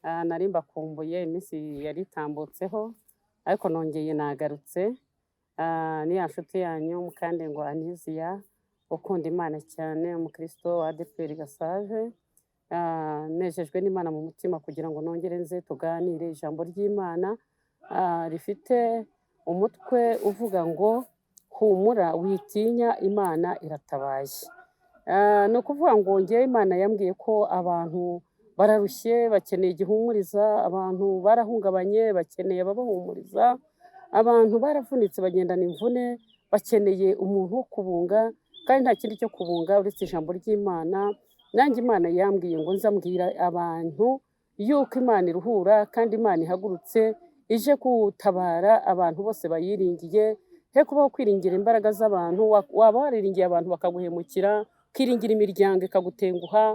Nari mbakumbuye, iminsi yari itambutseho, ariko nongeye nagarutse. Ni ya nshuti yanyu Mukandengwa Anisia, ukunda Imana cyane, umukristo wa ADEPR Gasave. Nejejwe n'Imana mu mutima kugira ngo nongere nze tuganire ijambo ry'Imana rifite umutwe uvuga ngo "Humura witinya, Imana iratabaye." Ni ukuvuga ngo ngewe Imana yambwiye ko abantu bararushye, bakeneye igihumuriza, abantu barahungabanye, bakeneye ababahumuriza, abantu baravunitse, bagendana imvune, bakeneye umuntu wo kubunga, kandi nta kindi cyo kubunga uretse ijambo ry'Imana. Nanjye Imana yambwiye ngo nze mbwira abantu yuko Imana iruhura, kandi Imana ihagurutse ije gutabara abantu bose bayiringiye. He kubaho kwiringira imbaraga z'abantu. Waba wariringiye abantu bakaguhemukira, ukiringira imiryango ikagutenguha,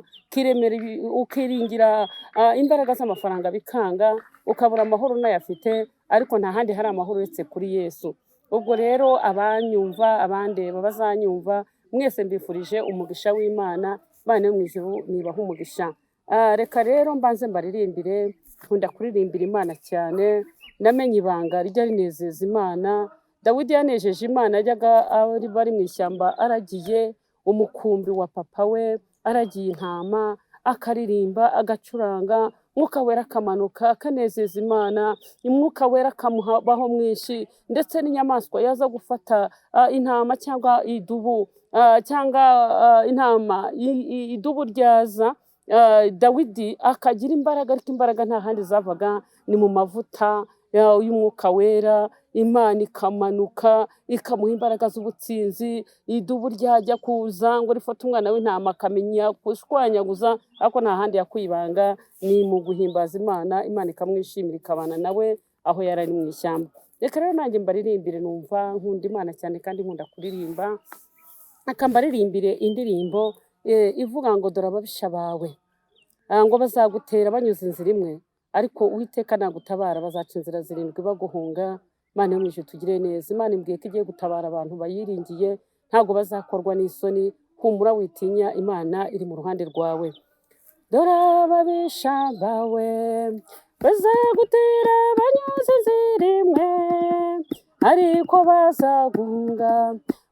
ukiringira imbaraga z'amafaranga bikanga, ukabura amahoro unayafite, ariko nta handi hari amahoro uretse kuri Yesu. Ubwo rero abanyumva, abandeba, bazanyumva mwese, mbifurije umugisha w'Imana. Imana yo mu ijuru nibaha umugisha. Reka rero mbanze mbaririmbire. Nkunda kuririmbira Imana cyane. Namenye ibanga rijya rinezeza Imana. Dawidi yanejeje Imana, yajyaga bari mu ishyamba, aragiye umukumbi wa papa we, aragiye intama, akaririmba, agacuranga, Mwuka Wera akamanuka, akanezeza Imana, Umwuka Wera akamubaho mwinshi. Ndetse n'inyamaswa yaza gufata intama cyangwa idubu, cyangwa intama, idubu ryaza, Dawidi akagira imbaraga. Ariko imbaraga nta handi zavaga, ni mu mavuta y'Umwuka Wera. Imana ikamanuka ikamuha imbaraga z'ubutsinzi. Idubu ryajya kuza ngo rifate umwana w'intama, akamenya gushwanyaguza. Ariko nta handi yakuye ibanga, ni mu guhimbaza Imana. Imana ikamwishimira, ikabana nawe aho yari ari mu ishyamba. Reka rero nanjye mbaririmbire. Numva nkunda Imana cyane kandi nkunda kuririmba. Reka mbaririmbire indirimbo ivuga ngo "Dore ababisha bawe." Ngo bazagutera banyuze inzira imwe, ariko Uwiteka nagutabara bazaca inzira zirindwi baguhunga. Imana yo mu ijuru tugire neza. Imana imbwiye ko igiye gutabara abantu bayiringiye, ntabwo bazakorwa n'isoni. Humura witinya, Imana iri mu ruhande rwawe. Dore ababisha bawe bazagutera banyuze inzira imwe, ariko bazaguhunga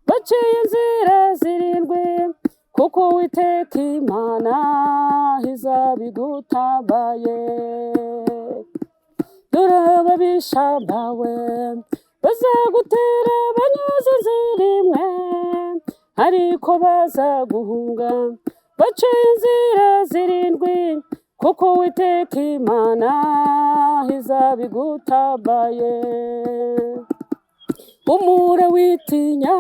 baciye inzira zirindwi, kuko Uwiteka Imana izabigutabaye. Dore ababisha bawe bazagutera banyuze inzira imwe, ariko bazaguhunga baciye inzira zirindwi, kuko Uwiteka Imana izabigutabaye. Humura witinya,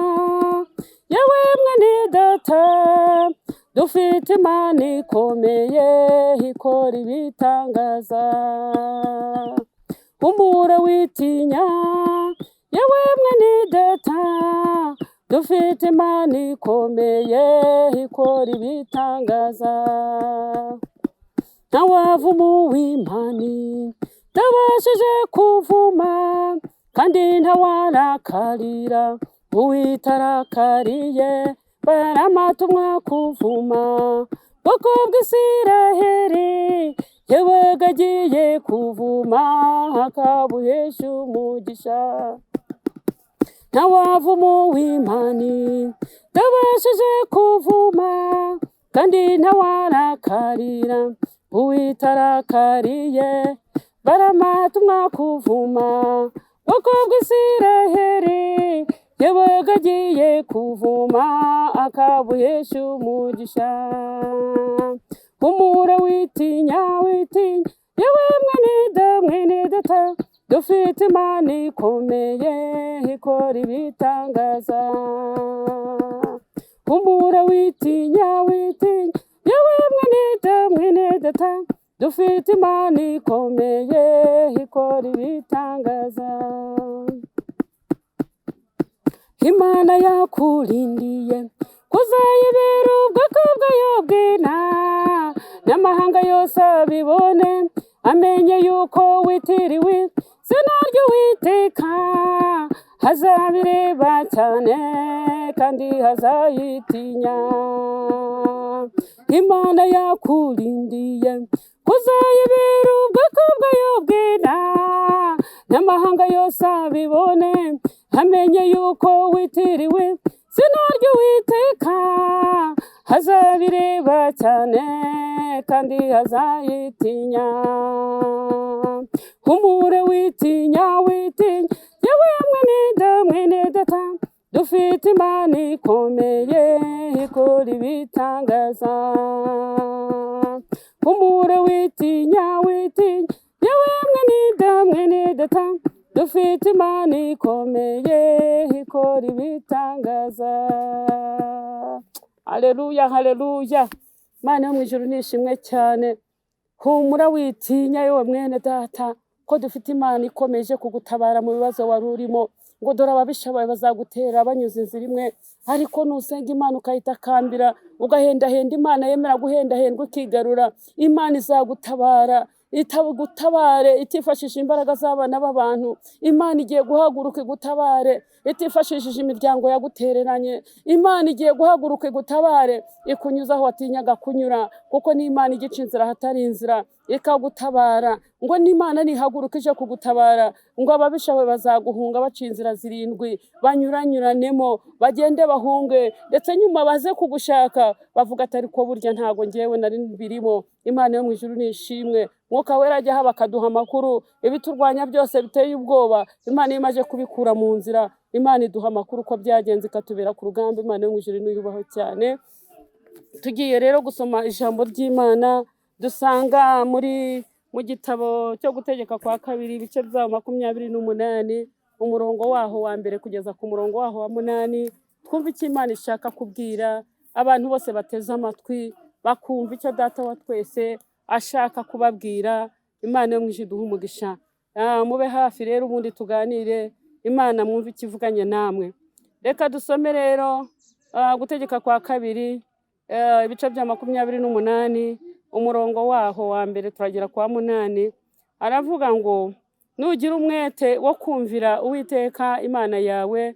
yewe mwene data, dufite Imana ikomeye ikora ibitangaza. Humura witinya, yewe mwene data, dufite Imana ikomeye ikora ibitangaza. Ntawavuma uw'Imana itabashije kuvuma, kandi ntawarakarira uwitarakariye. Baramu kuvuma bwoko bw'Isiraheli, yabaga agiye kuvuma akabuhesha umugisha. Ntawavuma uw'Imana itabashije kuvuma, kandi ntawarakarira uwitarakariye. Baramu kuvuma bwoko bw'Isiraheli, yabaga agiye kuvuma akabuhesha umugisha. Humura witinya, witinya, yewe mwene data, dufite Imana ikomeye ikora ibitangaza. Humura witinya, witinya, yewe mwene data, dufite Imana ikomeye ikora ibitangaza. Imana yakurindiye kuzayibera ubwoko bwayo bwina, n'amahanga yose abibone, amenye yuko witiriwe izina ry'Uwiteka. Hazabireba cyane kandi hazayitinya. Imana yakurindiye kuzayibera ubwoko. N'amahanga yose abibone, amenye yuko witiriwe izina ry'Uwiteka. Azabireba cyane kandi azayitinya. Humure, witinya, witinya, yewe mwene data, dufite Imana ikomeye ikora ibitangaza. Humure, witinya, witinya, yewe mwene data, dufite Imana ikomeye ikora ibitangaza. Haleluya, haleluya! Imana yo mu ijuru nishimwe cyane. Humura, witinya, yewe mwene data, ko dufite Imana ikomeje kugutabara mu bibazo wari urimo. Ngo dore ababisha bawe bazagutera banyuze inzira imwe, ariko nusenga Imana ukayitakambira, ugahendahenda Imana yemera guhendahendwa ikigarura, Imana izagutabara, itagutabare itifashishije imbaraga z'abana b'abantu. Imana igiye guhaguruka igutabare itifashishije imiryango yagutereranye. Imana igiye guhaguruka igutabare, ikunyuze aho watinyaga kunyura, kuko ni Imana igica inzira ahatari inzira, ikagutabara. Ngo n'Imana nihaguruka ije kugutabara, ngo ababisha bawe bazaguhunga baciye inzira zirindwi, banyuranyuranemo, bagende bahunge, ndetse nyuma baze kugushaka bavuga ati: "Ariko burya ntago ngewe nari birimo." Imana yo mu ijuru nishimwe. Mwuka Wera ajya haba akaduha amakuru. Ibiturwanya byose biteye ubwoba, Imana iyo imaze kubikura mu nzira, Imana iduha amakuru uko byagenze, ikatubera ku rugamba. Imana yo mu ijuru niyubahwe cyane. Tugiye rero gusoma ijambo ry'Imana dusanga mu gitabo cyo Gutegeka kwa Kabiri, ibice byaho 28, umurongo waho wa mbere kugeza ku murongo waho wa munani. Twumve icyo Imana ishaka kubwira abantu bose bateze amatwi, bakumva icyo Data wa twese ashaka kubabwira. Imana yo mu ijuru iduhe umugisha. Mube hafi rero, ubundi tuganire Imana, mwumve icyo ivuganye namwe. Reka dusome rero Gutegeka kwa Kabiri, ibice bya 28, umurongo waho wa mbere turagera kwa munani. Aravuga ngo: "Nugira umwete wo kumvira Uwiteka Imana yawe,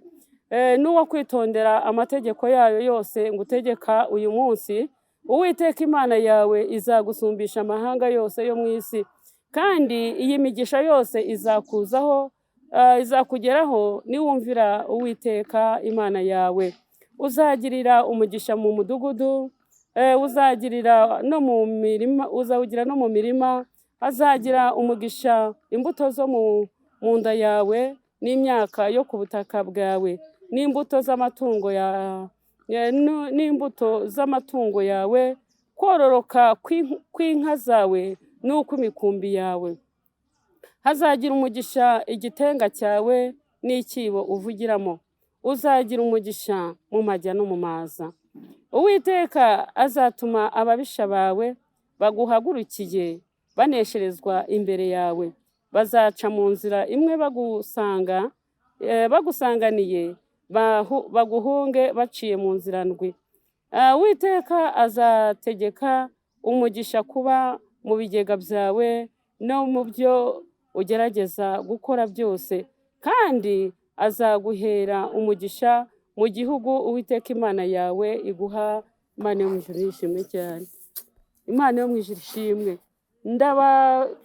n'uwo kwitondera amategeko yayo yose ngutegeka uyu munsi, Uwiteka Imana yawe izagusumbisha amahanga yose yo mu isi, kandi iyi migisha yose izakuzaho, izakugeraho niwumvira Uwiteka Imana yawe. Uzagirira umugisha mu mudugudu, uzagirira no mu mirima, uzawugira no mu mirima. Hazagira umugisha imbuto zo mu nda yawe n'imyaka yo ku butaka bwawe n'imbuto z'amatungo yawe, kororoka kw'inka zawe n'ukw'imikumbi yawe. Hazagira umugisha igitenga cyawe n'icyibo uvugiramo. Uzagira umugisha mu majya no mu maza. Uwiteka azatuma ababisha bawe baguhagurukiye banesherezwa imbere yawe. Bazaca mu nzira imwe bagusanganiye, baguhunge baciye mu nzira ndwi. Uwiteka azategeka umugisha kuba mu bigega byawe no mu byo ugerageza gukora byose, kandi azaguhera umugisha mu gihugu Uwiteka Imana yawe iguha." Imana yo mu ijuru yishimwe cyane. Imana yo mu ijuru ishimwe.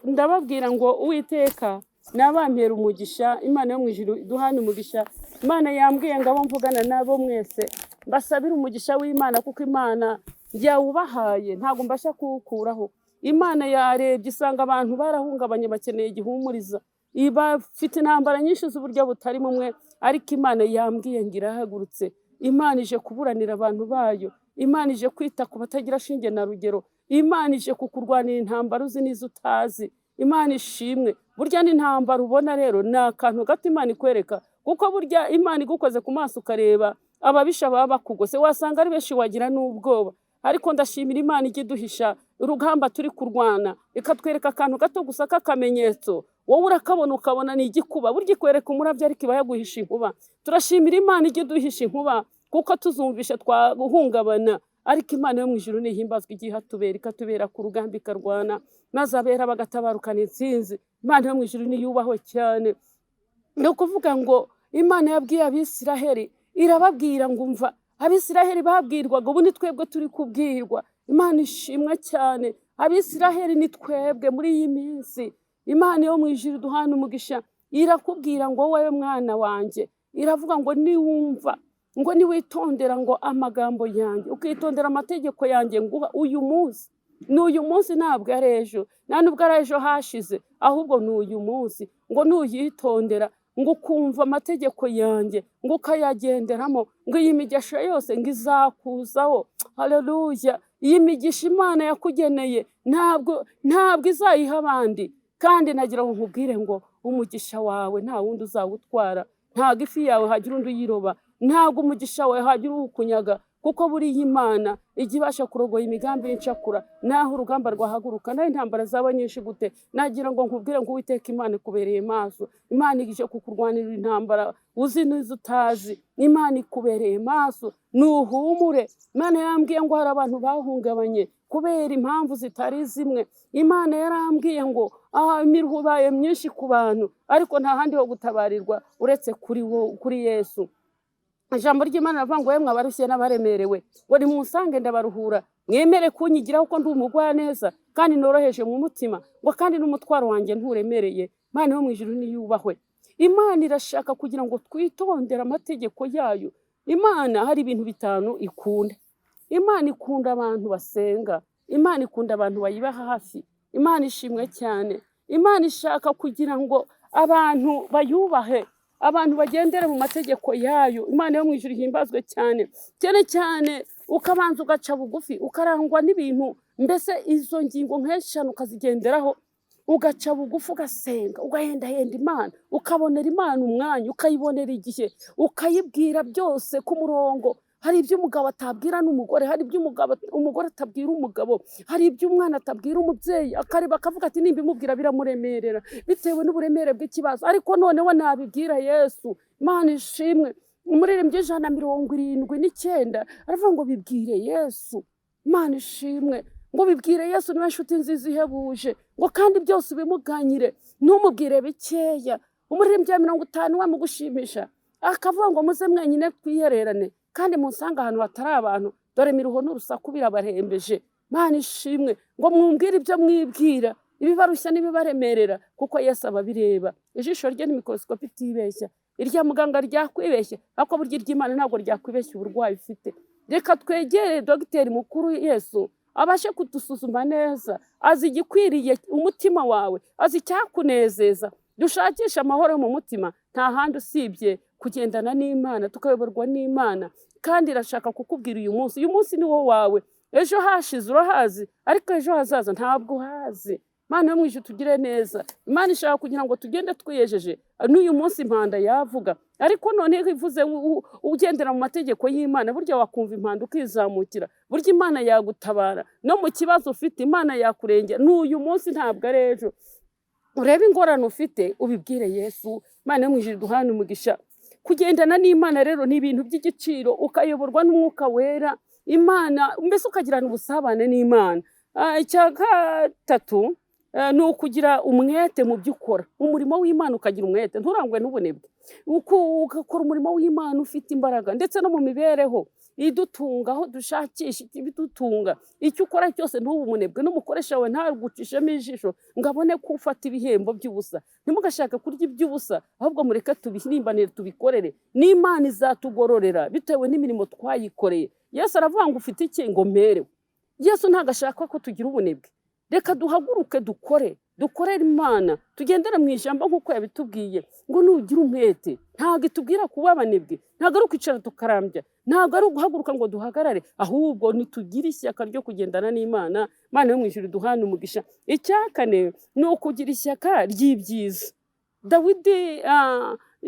Ndababwira ngo Uwiteka nabampera umugisha. Imana yo mu ijuru iduhane umugisha. Imana yambwiye ngo abo mvugana nabo mwese mbasabire umugisha w'Imana, kuko Imana yawubahaye, ntabwo mbasha kuwukuraho. Imana yarebye isanga abantu barahungabanye, bakeneye igihumuriza, bafite intambara nyinshi z'uburyo butari bumwe, ariko Imana yambwiye ngo irahagurutse. Imana ije kuburanira abantu bayo. Imana ije kwita ku batagira shinge na rugero. Imana ije kukurwanira intambara uzi n'izo utazi. Imana ishimwe. Burya n'intambara ubona rero ni akantu gato Imana ikwereka, kuko burya Imana igukoze ku maso ukareba ababisha baba bakugose, wasanga ari benshi, wagira n'ubwoba. Ariko ndashimira Imana ijya iduhisha urugamba turi kurwana, ikatwereka akantu gato gusa k'akamenyetso. Wowe urakabona ukabona ni igikuba. Burya ikwereka umurabyo ariko iba yaguhisha inkuba. Turashimira Imana ijya iduhisha inkuba, kuko tuzumvisha twaguhungabana. Ariko Imana yo mu ijuru nihimbazwa, igihe ihatubera, ikatubera ku rugamba, ikarwana, maze abera bagatabarukana intsinzi. Imana yo mu ijuru niyubahwe cyane. Ni ukuvuga ngo Imana yabwiye Abisiraheli, irababwira ngo umva. Abisiraheli babwirwaga, ubu ni twebwe turi kubwirwa. Imana ishimwe cyane. Abisiraheli ni twebwe muri iyi minsi. Imana yo mu ijuru duhana umugisha. Irakubwira ngo wowe mwana wanjye, iravuga ngo niwumva, ngo niwitondera ngo amagambo yanjye, ukitondera amategeko yanjye nguha uyu munsi. Ni uyu munsi, ntabwo ari ejo, nta nubwo ari ejo hashize, ahubwo ni uyu munsi. Ngo nuyitondera, ngo ukumva amategeko yanjye, ngo ukayagenderamo, ngo iyi migisha yose ngo izakuzaho. Haleluya! Iyi migisha Imana yakugeneye ntabwo izayiha abandi. Kandi nagira ngo nkubwire ngo umugisha wawe nta wundi uzawutwara, ntabwo ifi yawe hagira undi uyiroba, ntabwo umugisha wawe hagira uwukunyaga, kuko buriya Imana ijya ibasha kurogoya imigambi y'incakura, naho urugamba rwahaguruka, naho intambara zaba nyinshi gute. Nagira ngo nkubwire ngo Uwiteka Imana ikubereye maso. Imana ije kukurwanirira intambara uzi n'izo utazi. Imana ikubereye maso, nuhumure. Imana yambwiye ngo hari abantu bahungabanye kubera impamvu zitari zimwe. Imana yarambwiye ngo aha imiruho ibaye myinshi ku bantu, ariko nta handi ho gutabarirwa uretse kuri wo, kuri Yesu. Ijambo ry'Imana riravuga ngo yemwe abarushye n'abaremerewe, ngo nimunsange ndabaruhura, mwemere kunyigiraho ko ndi umugwaneza kandi noroheje mu mutima, ngo kandi n'umutwaro wanjye nturemereye. Imana yo mu ijuru niyubahwe. Imana irashaka kugira ngo twitondere amategeko yayo. Imana hari ibintu bitanu ikunda. Imana ikunda abantu basenga, Imana ikunda abantu bayiba hafi. Imana ishimwe cyane. Imana ishaka kugira ngo abantu bayubahe, abantu bagendere mu mategeko yayo. Imana yo mu ijuru ihimbazwe cyane. Cyane cyane ukabanza ugaca bugufi, ukarangwa n'ibintu mbese izo ngingo nk'eshanu ukazigenderaho, ugaca bugufi, ugasenga, ugahendahenda Imana, ukabonera Imana umwanya, ukayibonera igihe, ukayibwira byose ku murongo. Hari ibyo umugabo atabwira n'umugore, hari ibyo umugore atabwira umugabo, hari ibyo umwana atabwira umubyeyi, akareba akavuga ati nimba imubwira biramuremerera bitewe n'uburemere bw'ikibazo, ariko noneho nabibwira Yesu. Imana ishimwe. Umuririmbyi 179 aravuga ngo bibwire Yesu. Imana ishimwe. Ngo bibwire Yesu, niwe nshuti nziza ihebuje, ngo kandi byose ubimuganyire, ntumubwire bikeya. Umuririmbyi wa 50 we mu gushimisha akavuga ngo muze mwenyine twihererane, kandi munsange ahantu hatari abantu, dore imiruho n'urusaku birabarembeje. Imana ishimwe. Ngo mwumvire ibyo mwibwira, ibibarushya n'ibibaremerera, kuko Yesu ababireba. Ijisho rye ni mikorosikopi itibeshya. Irya muganga ryakwibeshya, ariko burya iry'Imana ntabwo ryakwibeshya uburwayi ufite. Reka twegere dogiteri mukuru Yesu, abashe kudusuzuma neza. Azi igikwiriye umutima wawe, azi icyakunezeza. Dushakishe amahoro mu mutima, nta handi usibye kugendana n'Imana, tukayoborwa n'Imana. Kandi irashaka kukubwira uyu munsi, uyu munsi ni wo wawe. Ejo hashize urahazi, ariko ejo hazaza ntabwo uhazi. Imana yo mu ijuru tugire neza. Imana ishaka kugira ngo tugende twiyejeje. N'uyu munsi impanda yavuga, ariko noneho ivuze ugendera mu mategeko y'Imana, burya wakumva impanda ukizamukira. Burya Imana yagutabara no mu kibazo ufite, Imana yakurengera. N'uyu munsi ntabwo ari ejo. Urebe ingorane ufite ubibwire Yesu. Imana yo mu ijuru duhane umugisha. Kugendana n'Imana rero ni ibintu by'igiciro, ukayoborwa n'Umwuka Wera, Imana mbese ukagirana ubusabane n'Imana. Icya gatatu ni ukugira umwete mu byo ukora. Umurimo w'Imana ukagira umwete, nturangwe n'ubunebwe. Ugakora umurimo w'Imana ufite imbaraga, ndetse no mu mibereho idutunga, aho dushakisha ibidutunga. Icyo ukora cyose ntube umunebwe, n'umukoresha wawe ntagucishemo ijisho ngo abone ko ufata ibihembo by'ubusa. Ntimugashake kurya iby'ubusa, ahubwo mureke tubihirimbanire, tubikorere. N'Imana izatugororera bitewe n'imirimo twayikoreye. Yesu aravuga ngo ufite iki ngo mperewe. Yesu ntabwo ashaka ko tugira ubunebwe. Reka duhaguruke dukore, dukorere Imana, tugendere mu ijambo nk'uko yabitubwiye. Ngo nugira umwete, ntabwo itubwira kuba abanebwe, ntabwo ari ukwicara tukarambya, ntabwo ari uguhaguruka ngo duhagarare, ahubwo nitugire ishyaka ryo kugendana n'Imana. Imana yo mu ijuru duhane umugisha. Icya kane ni ukugira ishyaka ry'ibyiza. Dawidi,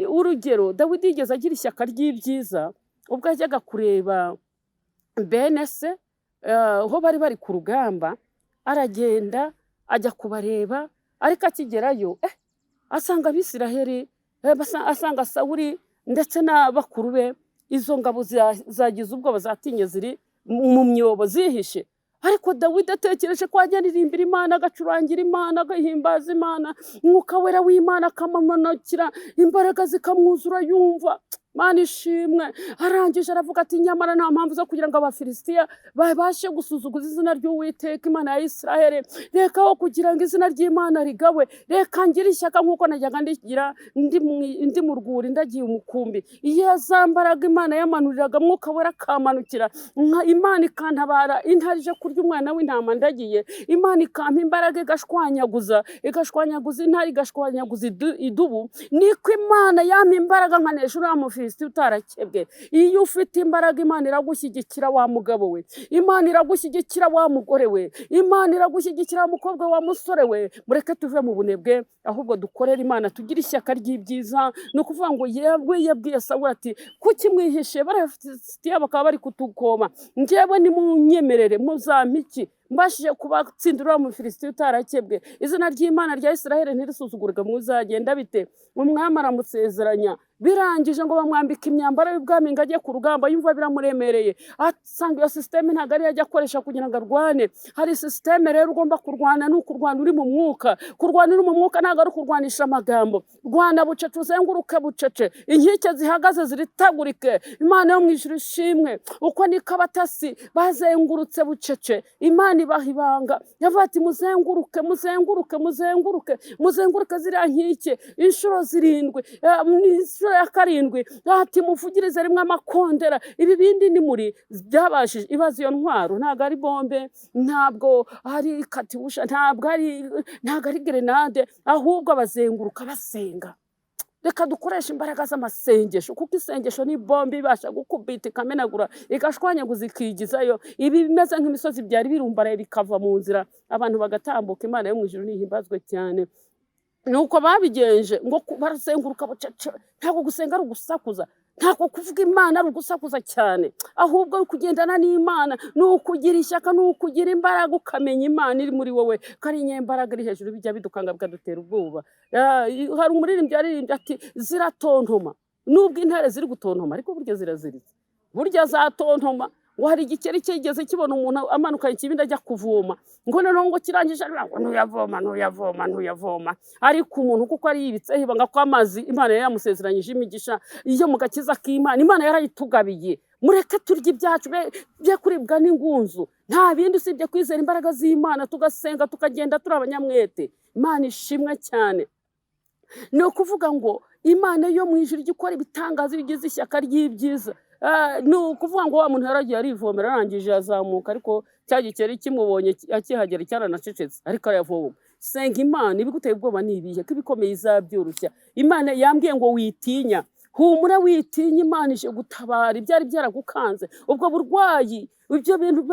urugero, Dawidi yigeze agira ishyaka ry'ibyiza ubwo yajyaga kureba bene se, aho bari bari ku rugamba, aragenda ajya kubareba, ariko akigerayo asanga Abisiraheli, asanga Sawuli ndetse na bakuru be, izo ngabo zagize ubwoba, zatinye, ziri mu myobo zihishe. Ariko Dawidi atekereje ko ajya aririmbira Imana, agacurangira Imana, agahimbaza Imana, Umwuka Wera w'Imana akamumanukira, imbaraga zikamwuzura, yumva Mana ishimwe. Arangije aravuga ati nyamara nta mpamvu zo kugira ngo Abafilisitiya babashe gusuzuguza izina ry'Uwiteka Imana ya Isiraheli. Reka aho kugira ngo izina ry'Imana rigawe, reka ngire ishyaka nk'uko najyaga ndigira ndi mu rwuri ndagiye umukumbi. Iyo za mbaraga Imana yamanuriraga Mwuka Wera akamanukira, Imana ikantabara intare ije kurya umwana w'intama ndagiye, Imana ikampa imbaraga igashwanyaguza intare, igashwanyaguza idubu. Niko Imana yampa imbaraga nkanesha uriya Mufilisitiya utarakebwe. Iyo ufite imbaraga, Imana iragushyigikira wa mugabo we, Imana iragushyigikira wa mugore we, Imana iragushyigikira wa mukobwa wa musore we. Mureke tuve mu bunebwe, ahubwo dukorere Imana, tugire ishyaka ry'ibyiza. Ni ukuvuga ngo yewe yabwiye Sawuli ati kuki mwihishe, Abafilisitiya bakaba bari kutukoma? Njyewe nimunyemerere muzampa iki mbashije kubatsindira uriya Mufilisitiya utarakebwe, izina ry'Imana rya Isiraheli ntirisuzugurwe? Muzagenda bite? Umwami aramusezeranya. Birangije ngo bamwambike imyambaro y'ubwami ngo ajye ku rugamba, yumva biramuremereye, asanga iyo système ntabwo ariyo ajya akoresha kugira ngo arwane. Hari système rero ugomba kurwana, ni ukurwana uri mu mwuka. Kurwana uri mu mwuka ntabwo ari ukurwanisha amagambo. Rwana bucece, uzenguruke bucece, inkike zihagaze ziritagurike. Imana yo mu ijuru ishimwe. Uko niko abatasi bazengurutse bucece, Imana ibaha ibanga. Yavuga ati muzenguruke, muzenguruke, muzenguruke, muzenguruke ziriya nkike inshuro 7, inshuro ya 7 ati muvugirize rimwe amakondera. Ibi bindi ni muri byabashije ibaza iyo ntwaro, ntabwo ari bombe, ntabwo ari katyusha, ntabwo ari grenade, ahubwo bazenguruka basenga. Reka dukoreshe imbaraga z'amasengesho, kuko isengesho ni bombe ibasha gukubita, ikamenagura, igashwanyaguza, ikigizayo ibi bimeze nk'imisozi byari birumbaraye, bikava mu nzira, abantu bagatambuka. Imana yo mu ijuru nihimbazwe cyane. Nuko babigenje ngo barazenguruka bucece. Ntabwo gusenga ari ugusakuza, ntabwo kuvuga Imana ari ugusakuza cyane, ahubwo kugendana n'Imana ni ukugira ishyaka, ni ukugira imbaraga, ukamenya Imana iri muri wowe ko ari inyembaraga iri hejuru. Bijya bidukanga bikadutera ubwoba. Hari umuririmbyi yaririmbye ati ziratontoma nubwo intare ziri gutontoma, ariko burya ziraziritse, burya zatontoma. Ngo hari igikeri kigeze kibona umuntu amanukanye ikibindi ajya kuvoma, ngo noneho ngo kirangije aravuga ngo ntuyavoma, ntuyavoma, ntuyavoma. Ariko umuntu kuko ari yibitseho ibanga ko amazi Imana yari yamusezeranyije imigisha iyo mu gakiza k'Imana, Imana yarayitugabiye. Mureke turye ibyacu bye kuribwa n'ingunzu. Nta bindi usibye kwizera imbaraga z'Imana, tugasenga, tukagenda turi abanyamwete. Imana ishimwe cyane. Ni ukuvuga ngo Imana yo mu ijuru ijya ikora ibitangaza iyo ugize ishyaka ry'ibyiza. Ni ukuvuga ngo wa muntu yaragiye arivomera, arangije azamuka, ariko cya gikeri kimubonye akihagera cyaranacecetse, ariko arayavoma. Senga Imana. Ibiguteye ubwoba ni ibihe? Ko ibikomeye izabyoroshya. Imana yambwiye ngo witinya, humura, witinya, Imana ije gutabara ibyari byaragukanze, ubwo burwayi, ibyo bintu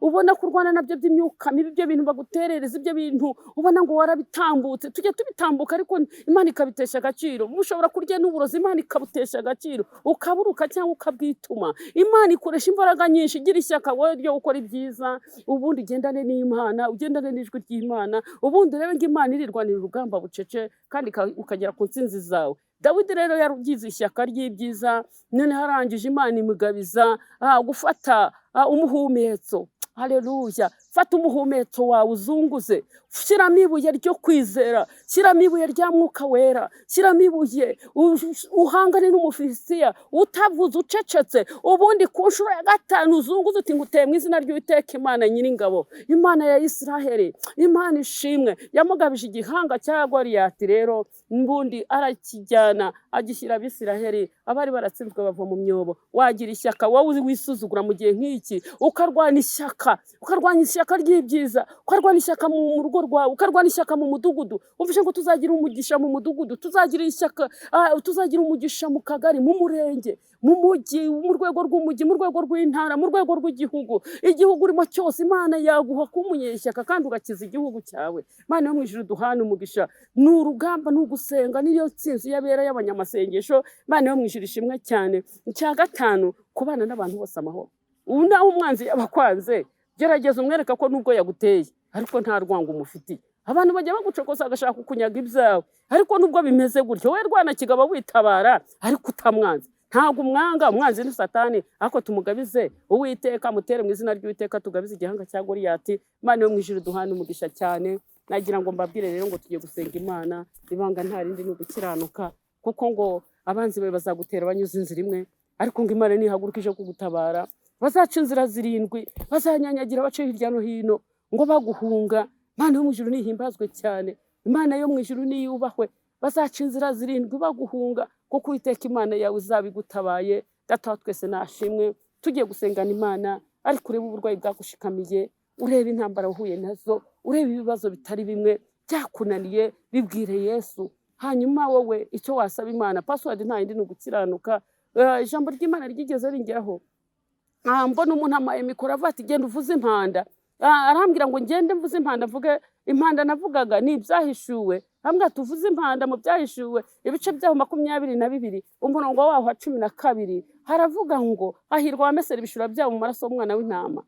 ubona kurwana nabyo by'imyuka mibi, ibyo bintu baguterereza, ibyo bintu ubona ngo warabitambutse. Tujya tubitambuka, ariko Imana ikabitesha agaciro. Ushobora kurya n'uburozi, Imana ikabutesha agaciro, ukaburuka cyangwa ukabwituma. Imana ikoresha imbaraga nyinshi. Igira ishyaka wowe ryo gukora ibyiza, ubundi ugendane n'Imana, ugendane n'ijwi ry'Imana, ubundi urebe ngo Imana irirwanira urugamba bucece kandi ukagera ku ntsinzi zawe. Dawidi rero yagize ishyaka ry'ibyiza, noneho arangije Imana imugabiza gufata umuhumetso. Haleluya! Fata umuhumetso wawe uzunguze, shyiramo ibuye ryo kwizera, shyiramo ibuye rya Mwuka Wera, shyiramo ibuye uhangane n'Umufilisitiya utavuze, ucecetse. Ubundi ku nshuro ya 5 uzunguze uti nguteye mu izina ry'Uwiteka Imana Nyiringabo, Imana ya Isiraheli. Imana ishimwe. Yamugabije igihanga cya Goliyati rero, mbundi arakijyana agishyira Abisiraheli abari baratsinzwe bava mu myobo. Wagira ishyaka wowe wisuzugura mu gihe nk'iki, ukarwana ishyaka, ukarwanya ishyaka ry'ibyiza, ukarwana ishyaka mu rugo rwawe, ukarwana ishyaka mu mudugudu. Umvishe ngo tuzagira umugisha mu mudugudu, tuzagira ishyaka, tuzagira umugisha mu kagari, mu murenge, mu mujyi, mu rwego rw'umujyi, mu rwego rw'intara, mu rwego rw'igihugu. Igihugu urimo cyose Imana yaguha kuba umunyeshyaka kandi ugakiza igihugu cyawe. Imana yo mu ijuru duhane umugisha. Ni urugamba, ni ugusenga, niyo ntsinzi y'abera y'abanyamasengesho. Imana yo mu ijuru ishimwe cyane. Icya 5, kubana n'abantu bose amahoro. Ubu nawe umwanzi yabakwanze, gerageza umwereka ko nubwo yaguteye ariko nta rwango umufitiye. Abantu bajya bagucokoza agashaka kukunyaga ibyawe, ariko nubwo bimeze gutyo wowe rwana kigabo witabara, ariko utamwanze. Ntabwo umwanga, umwanzi ni Satani, ariko tumugabize Uwiteka, mutere mu izina ry'Uwiteka, tugabize igihanga cya Goliyati. Imana yo mu ijuru duhane umugisha cyane. Nagira ngo mbabwire rero ngo tugiye gusenga Imana. Ibanga nta rindi ni ugukiranuka, kuko ngo Abanzi bawe bazagutera banyuze inzira imwe, ariko ngo Imana nihaguruka ije kugutabara, bazaca inzira zirindwi, bazanyanyagira bace hirya no hino ngo baguhunga. Imana yo mu ijuru nihimbazwe cyane, Imana yo mu ijuru niyubahwe. Bazaca inzira zirindwi baguhunga, kuko Uwiteka Imana yawe izaba igutabaye. Data wa twese nashimwe. Tugiye gusengana Imana, ariko urebe uburwayi bwagushikamiye, urebe intambara wahuye nazo, urebe ibibazo bitari bimwe byakunaniye, bibwire Yesu. Hanyuma wowe icyo wasaba Imana, password nta yindi, ni ugukiranuka. Ijambo ry'Imana ryigeze ringeraho, mbona umuntu ampaye mikoro, avuga ati: "Genda uvuze impanda." Arambwira ngo ngende mvuze impanda, mvuge impanda. Navugaga ni Ibyahishuwe. Arambwira ati: "Uvuze impanda mu Byahishuwe, ibice byaho 22, umurongo waho wa 12, haravuga ngo hahirwa abamesera ibishura byabo mu maraso y'umwana w'intama.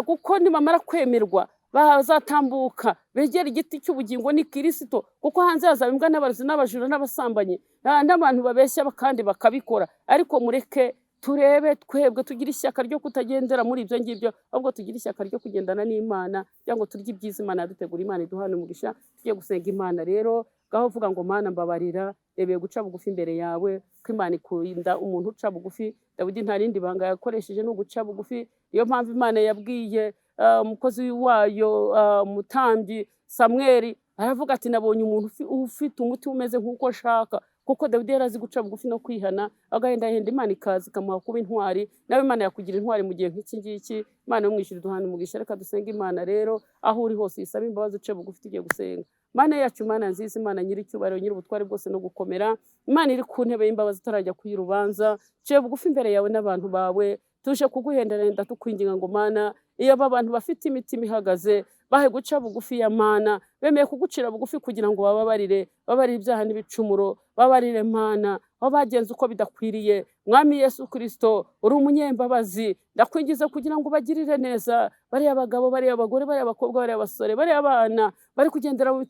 Kuko nibamara kwemerwa bazatambuka begera igiti cy'ubugingo, ni Kirisito, kuko hanze hazaba imbwa n'abarozi n'abajura n'abasambanyi, n'abantu babeshya kandi bakabikora." Ariko mureke turebe twebwe tugire ishyaka ryo kutagendera muri ibyo ngibyo, ahubwo tugire ishyaka ryo kugendana n'Imana kugira ngo turye ibyiza Imana yadutegura. Imana iduhane umugisha. Tugiye gusenga Imana rero. Ngaho uvuga ngo: "Mana, mbabarira, rebeye guca bugufi imbere yawe," ko Imana ikunda umuntu uca bugufi. Dawidi nta rindi banga yakoresheje, ni uguca bugufi. Niyo mpamvu Imana yabwiye umukozi wayo, umutambyi Samweli, aravuga ati: "Nabonye umuntu ufite umutima umeze nk'uko nshaka," kuko Dawidi yari azi guca bugufi no kwihana, agahendahenda, Imana ikaza ikamuha kuba intwari. Nawe Imana yakugira intwari mu gihe nk'iki ngiki. Imana yo mu ijuru iduhana umugisha. Reka dusenge Imana rero. Aho uri hose uyisabe imbabazi, uce bugufi, tugiye gusenga. Mana yacu, Mana nziza, Imana nyir'icyubahiro, nyir'ubutware bwose no gukomera, Imana iri ku ntebe y'imbabazi itarajya kuy'urubanza, ciye bugufi imbere yawe n'abantu bawe, tuje kuguhenderenda tukwinginga ngo: Mana, iyo aba bantu bafite imitima ihagaze, bahe guca bugufi ya Mana, bemeye kugucira bugufi kugira ngo bababarire, babarire ibyaha n'ibicumuro, babarire Mana aho bagenze uko bidakwiriye. Mwami Yesu Kirisito, uri umunyembabazi, ndakwingiza kugira ngo ubagirire neza, bariya bagabo, bariya abagore, bariya abakobwa, bariya abasore, bariya abana bari kugendera mu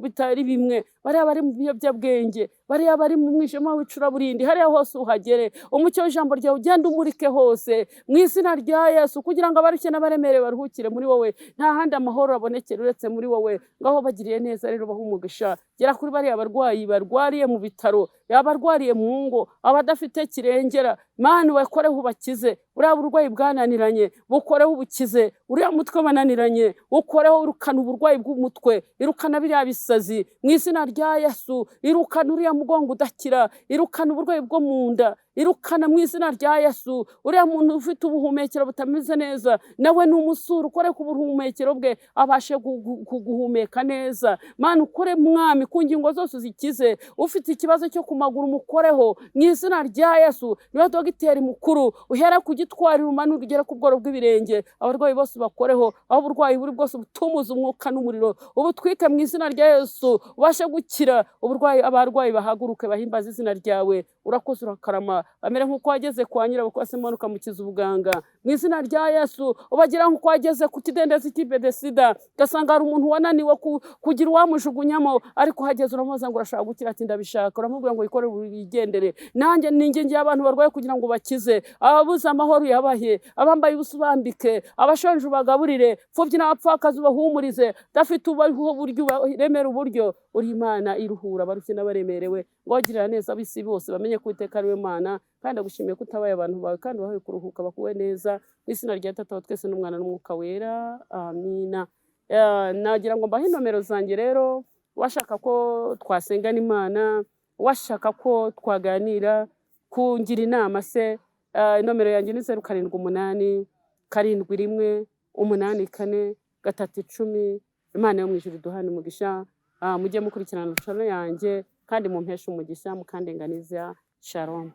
bitari bimwe, bariya bari mu biyobyabwenge, bariya bari mu mwijima w'icuraburindi, hariya hose uhagere. Umucyo w'ijambo ryawe ugende umurike hose mu izina rya Yesu, kugira ngo abarushye n'abaremerewe baruhukire muri wowe. Nta handi amahoro abonekera uretse muri wowe. Ngaho bagiriye neza rero, baha umugisha. Gera kuri bariya barwayi barwariye mu bitaro, abarwariye mu ngo, abadafite kirengera. Mana, ubakoreho ubakize. Buriya burwayi bwananiranye, bukoreho ubukize. Uriya mutwe wananiranye, ukoreho, irukana uburwayi bw'umutwe, irukana biriya bisazi mu izina rya Yesu, irukana uriya mugongo udakira, irukana uburwayi bwo mu nda, irukana mu izina rya Yesu. Uriya muntu ufite ubuhumekero butameze neza, nawe ni umusura, ukore ku buhumekero bwe abashe guhumeka neza. Mana, ukore Mwami ku ngingo zose zikize. Ufite ikibazo cyo ku maguru, umukoreho mu izina rya Yesu. Niba dogiteri mukuru, uhera ku gitwariro umanura ugere ku bworo bw'ibirenge, abarwayi bose bakoreho. Aho uburwayi buri bwose, butumuze umwuka n'umuriro, ubutwike mu izina rya Yesu, ubashe gukira uburwayi. Abarwayi bahaguruke bahimbaze izina ryawe. Urakoze, urakarama. Bamere nk'uko wageze kwa nyirabukwe wa Simoni ukamukiza ubuganga mu izina rya Yesu. Ubagira nk'uko wageze ku kidendezi cy'i Betesida, ugasanga hari umuntu wananiwe kugira uwamujugunyamo, ariko uhageze uramubaza ngo: "Urashaka gukira?" Ati: "Ndabishaka." Uramubwira ngo: "Wikorere wigendere." Nanjye ningingiye abantu barwaye kugira ngo bakize, ababuze amahoro uyabahe, abambaye ubusa ubambike, abashonje ubagaburire, imfubyi n'abapfakazi ubahumurize, udafite ubaho uburyo ubaremere uburyo. Uri Imana iruhura abarushye n'abaremerewe, ngo wagirira neza ab'isi bose bamenye ko Uwiteka ari we Mana. Kandi ndagushimiye ko utabaye abantu bawe, kandi ubahaye kuruhuka bakuwe neza, mu izina rya Data wa twese n'Umwana n'Umwuka Wera, amina. Nagira ngo mbahe inomero zanjye rero. Washaka ko twasengana Imana, washaka ko twaganira, kungira inama se, inomero yanjye ni 0787184310. Imana yo mu ijuru iduhane umugisha. Mujye mukurikirana channel yanjye kandi mumpeshe umugisha, mukandenganiza. Shalom.